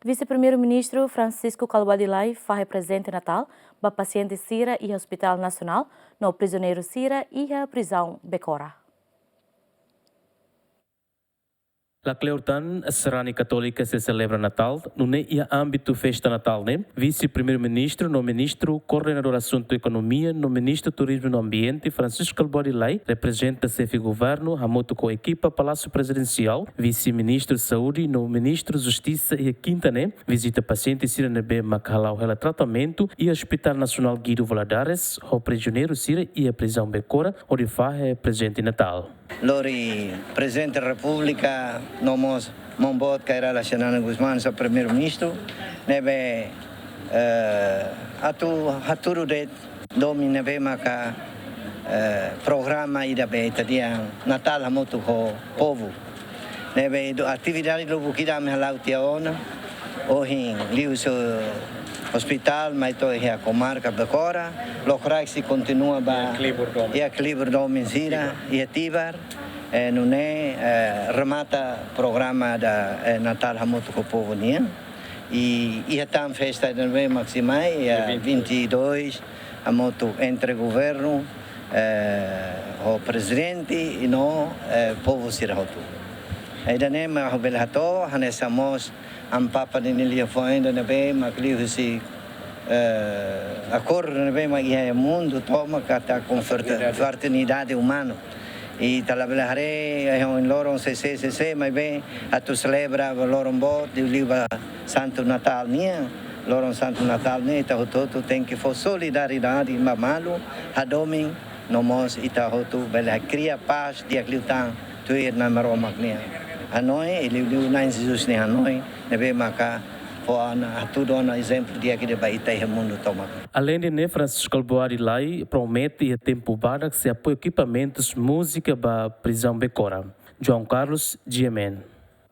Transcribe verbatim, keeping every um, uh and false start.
Vise-Primeiru-Ministru Francisco Kalbuadi Lay fahe prezente Natál ba pasiente sira iha Hospital Nasionál no prizioneiru sira iha prizaun Becora. Lakleur tan, sarani katólika sei selebra Natál, nune'e iha ámbitu festa Natál ne'e, Vise-Primeiru-Ministru no Ministru Koordenadór Asuntu Ekonomia no Ministru Turizmu no Ambiente, Francisco Kalbuadi Lay, reprezenta Xefe Governu, hamutuk ho ekipa Palásiu Prezidensiál, Vise-Ministru Saúde no Ministru Justisa iha kinta ne'e, vizita pasiente sira ne'ebé mak hala'o hela tratamentu iha Hospital Nasionál Guido Valadares, ho prizioneiru sira iha prizaun Becora, hodi fahe prezente Natál. Lori Prezidente Repúblika, no mós maun boot Kay Rala Xanana Gusmão, hanesan Primeiru-Ministru, ne'ebé, eh, atu hatudu de'it domin ne'ebé maka, eh, programa ida be ita dehan Natál hamutuk ho povu. Ne'ebé ida atividade lubuk ida ami hala'o tiha ona, ohin liuhusi ospitál mai to'o iha komarka Becora, lokraik sei kontinua ba iha klibur domin, iha klibur domin sira, iha Tibar, eh, nune'e, eh, remata programa ida, eh, Natál hamutuk ho povu nian. I iha tan festa ida ne'ebé mak sei mai, iha vinte e dois, hamutuk entre governu, eh, ho prezidente, i no, eh, povu sira hotu. Ida-ne'e mak ha'u bele hato'o, hanesan mós Amu-Papa ninia liafuan ida ne'ebé mak liuhusi, eh, akordu ne'ebé mak iha mundu tomak katak konfrater-, fraternidade umanu. I ita labele haree, eh, ohin loron sei, sei, sei, sei, maibé atu selebra ba loron boot, liuliu ba Santu Natál nian. Loron Santu Natál ne'e, ita hotu-hotu tenke fó solidariedade ba malu, hadomi, no mós ita hotu bele kria pás di'ak liután tuir Nai Maromak nian hanoin, i liuliu Nai Jesus nia hanoin, ne'ebé maka fó ona, hatudu ona ezemplu di'ak ida ba ita iha mundu tomak. Aleinde ne'e, Francisco Kalbuadi Lay promete iha tempu badak sei apoia ekipamentus múzika ba prizaun Becora. João Carlos, G M N.